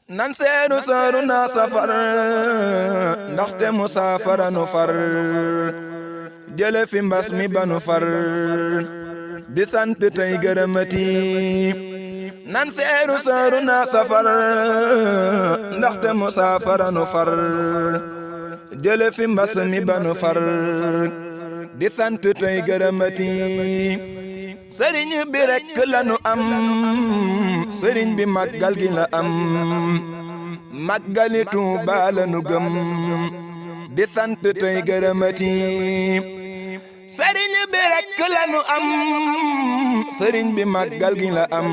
nan seeru sooru naa safar ndaxte musaafara nu far jële fi mbas mi banu far di sant tey gërëmati nan seeru sooru naa safar ndaxte musaafara nu far jële fi mbas mi banu far di sant tey gërëmati sëriñ bi rekk lanu am sëriñ bi màggal gi la am màggali Tuuba lanu gëm di sant tey gërëmati sëriñ bi rekk lanu am sëriñ bi màggal gi la am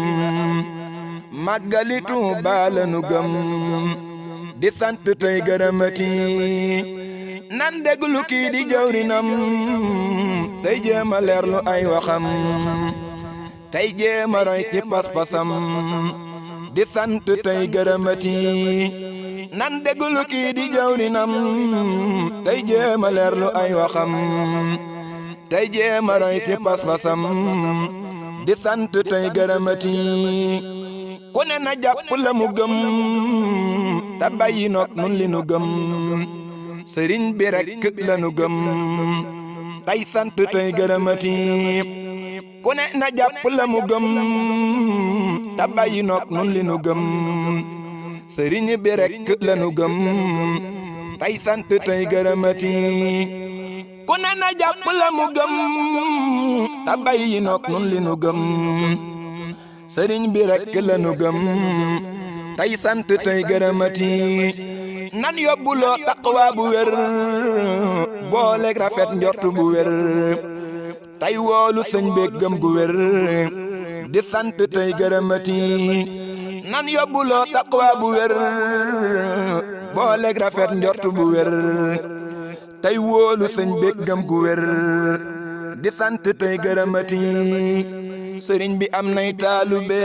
màggali Tuuba lanu gëm di sant tey gërëmati nan déglu kii di jawrinam tey jéema leerlu ay waxam tey jéema roy ci pas-pasam di sant tey gërëmati nan déglu kii di jawrinam tey jéema leerlu ay waxam tey jéema roy ci pas-pasam di sant tey gërëmati ku ne na jàpp la mu gëm ta bàyyi nok nun li nu gëm sëriñ bi rekk la nu gëm tey sant tey gërëmati ku ne na jàpp la mu gëm ta bàyyi nok nun li nu gëm sëriñ bi rekk la nu gëm tey sant tey gërëmati ku ne na jàpp la mu gëm ta bàyyi nok nun li nu gëm sëriñ bi rekk la nu gëm tey sant tey gërëmati nan yóbbuloo taqwa bu wér booleeg rafet njort bu wér tey woolu sëñ beeg gëm gu wér di sant tey gërëmati nan yóbbuloo taqwa bu wér booleeg rafet njort bu wér tey woolu sëñ beeg gëm gu wér di sant tey gërëmati sëriñ bi am nay taalube